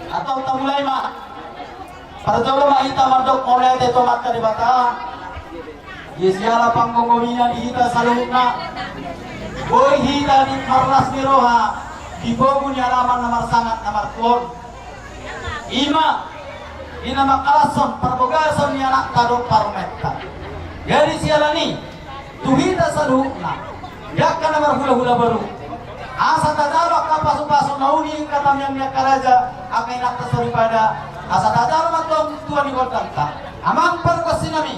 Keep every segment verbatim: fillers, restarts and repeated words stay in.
Antong tamulai ma. Parjolo ma hita mandok mauliate tu Amanta Debata. Ia siala panggomgomina di hita saluhutna. Boi hita di marlas ni roha di pogu ni alaman na marsangap na martua on. Ima di na mangkalashon parbagason ni anakta dohot parumaenta. Jadi siala ni i tu hita saluhutna, di angka na marhulahula boru, asa tajalo angka pasupasu na uli, angka tangiang ni angka raja, angka inanta soripada, asa tajalo ma antong tua ni gondangta. Amang pargonsinami,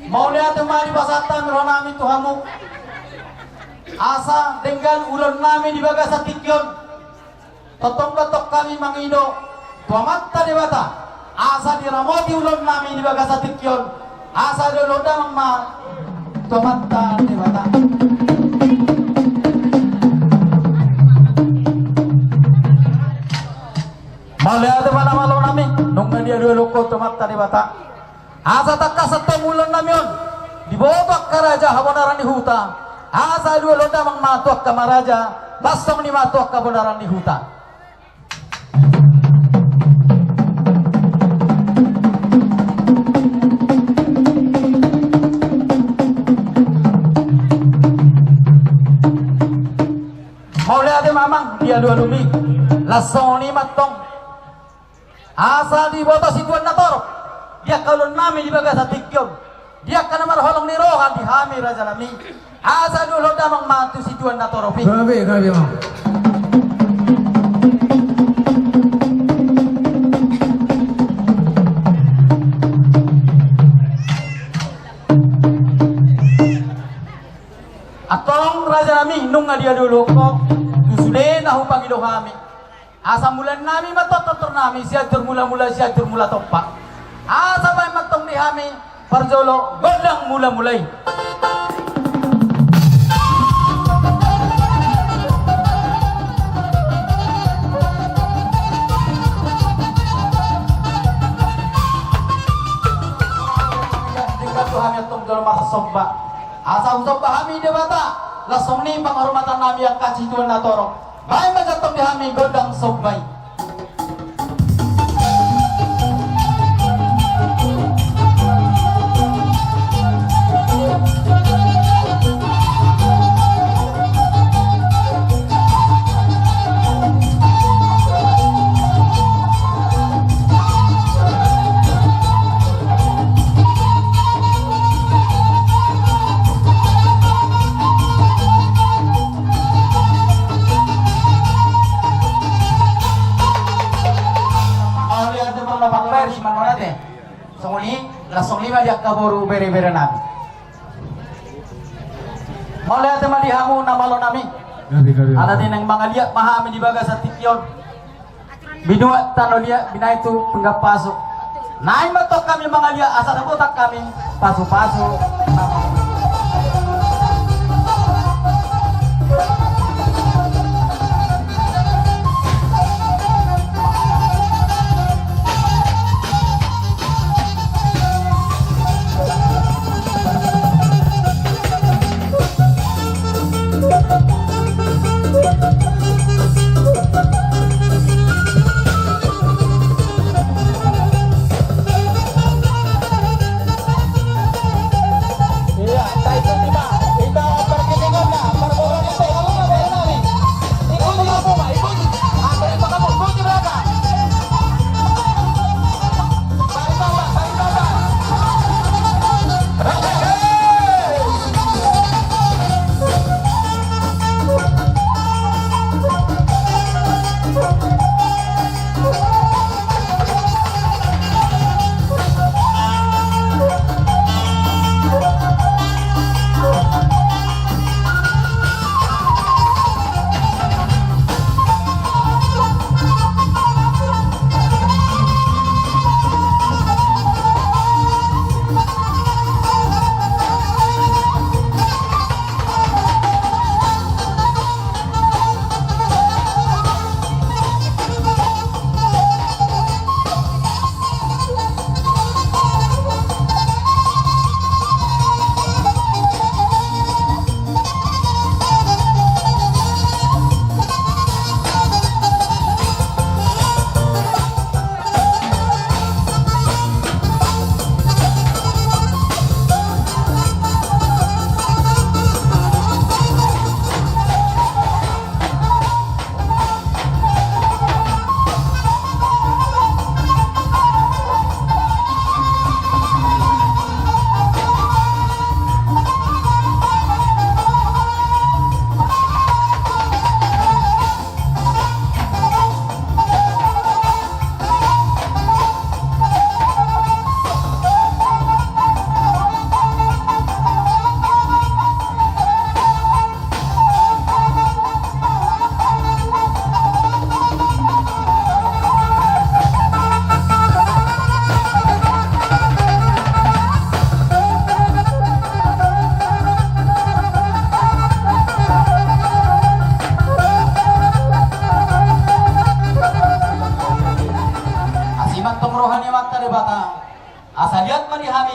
mauliate ma dipasahat hami rohanami tu hamu, asa denggan ulaonnami di bagasan tingki on. Tongtong do antong hami mangido tu Amanta Debata asa diramoti ulaonnami di bagasan tingki on, asa dioloi damang ma tu Amanta Debata. Mauliate ma na malonami, nunga dialualuhon tu Amanta Debata. Asa tangkas antong ulaonnami on diboto angka raja habonaran ni huta, asa dioloi damang ma tu angka maraja, las songon i ma tu angka bonaran ni huta. Mauliate ma amang dialualuhon i, las songon i ma antong. Asa diboto situan na torop di angka ulaonnami di bagasan tingki on, di angka na marholong ni roha di hami rajanami, asa dioloi damang ma tu situan na torop i. Gabe, gabe, amang. Antong rajanami, nunga dialualuhon tu sude na hupangido hami. Asa mulaannami ma antong tortornami, Sianjur Mulamula, Sianjur Mulatompa. Asa baen ma antong di hami parjolo gondang mulamula i. Denggan do hami antong jolo marsomba. Asa husomba hami Debata, las songon i panghormatannami angka situan na torop. Baen ma antong di hami gondang somba i. Mauliate ma na malonami. Songon i, las songon i ma di angka boru bereberenami. Mauliate ma di hamu na malonami. Gabe, gabe. Ala ni naeng mangaliat ma hami di bagasan tingki on. Binuat tano liat, binahen tu pinggan pasu. Naeng ma antong hami mangaliat asa dapotan hami pasupasu.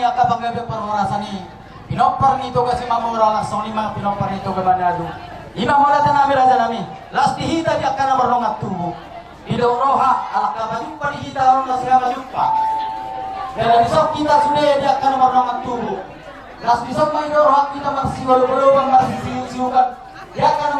angka panggabean parhorasan i, pinompar ni Toga Simamora, laos songon i ma pinompar ni Toga Manado. I ma mauliate nami, raja nami, laos di hita di angka na mardongan tubu, didok roha, ala nga pajumpa di hita, ro na sira pajumpa. Jala dison hita sude di angka na mardongan tubu, laos dison ma didok roha hita marsiolop-olopan, marsisiuk-siukan di angka na